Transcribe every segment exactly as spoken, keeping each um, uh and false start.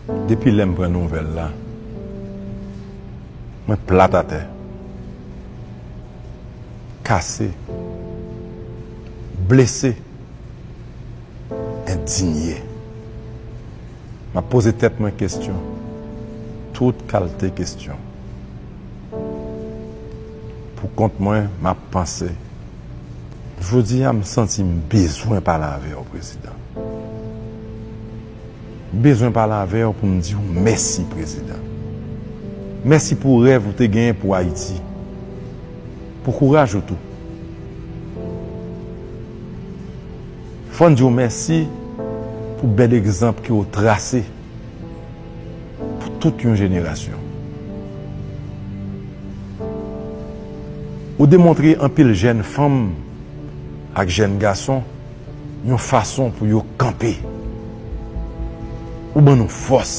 Depi lè m pran nouvèl la, mwen plat atè, kase, blese, endinye. M ap poze tèt mwen kesyon, tout kalte kesyon. Pou kont mwen, m ap panse. Jodi a, m santi m bezwen pale avè w, prezidan. M bezwen pale avè w pou m di w mèsi, prezidan. Mèsi pou rèv ou te genyen pou Ayiti, pou kouraj ou tou. Fò n di w mèsi pou bèl egzanp ke w trase pou tout yon jenerasyon. Ou demontre anpil jèn fanm ak jèn gason yon fason pou yo kanpe. Ou ban nou fòs.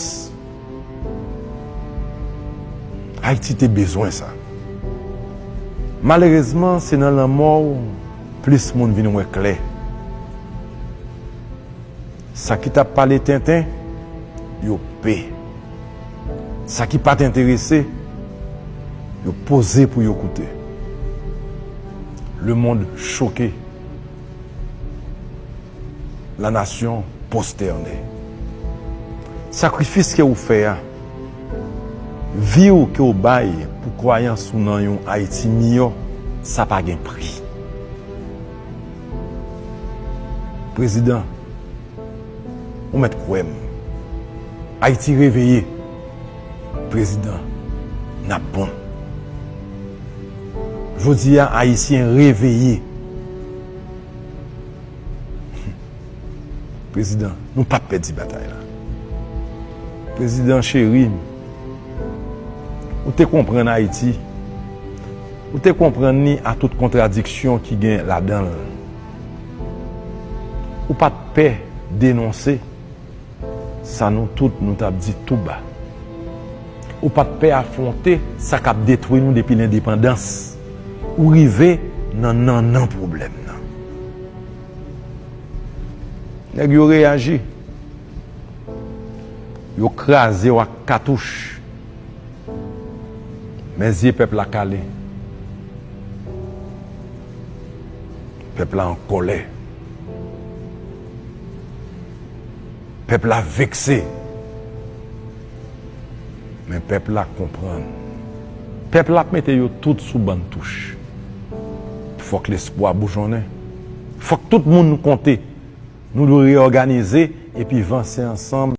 Ayiti te bezwen sa. Malerezman, se nan lanmò w plis moun vin wè klè. Sa ki t ap pale tenten, yo pe. Sa ki pa t enterese, yo poze pou yo koute. Lemonn choke. La nation prosternée. Sakrifis ke ou fè a, vi w ke w bay pou kwayans ou nan yon Ayiti miyò, sa pa gen pri. Prezidan, ou mèt kwè m. Ayiti reveye. Prezidan, n ap bon. Jodi a, Ayisyen reveye. Prezidan, nou p ap pèdi batay la. Prezidan cheri, ou te konprann Ayiti. Ou te konprann li a tout kontradiksyon ki gen ladan l. Ou pa t pè denonse sa nou tout nou t ap di tou ba. Ou pa t pè afwonte sa k ap detwi nou depi lendepandans. Ou rive nan nannan pwoblèm nan. Nèg yo reyaji. Yo kraze w ak katouch. Men zye pèp la kale. Pèp la an kòlè. Pèp la vekse. Men pèp la konprann. Pèp la ap mete yo tout sou bann touch. Fòk lespwa boujonnen. Fòk tout moun konte. Nou dwe reyòganize epi vanse ansanm.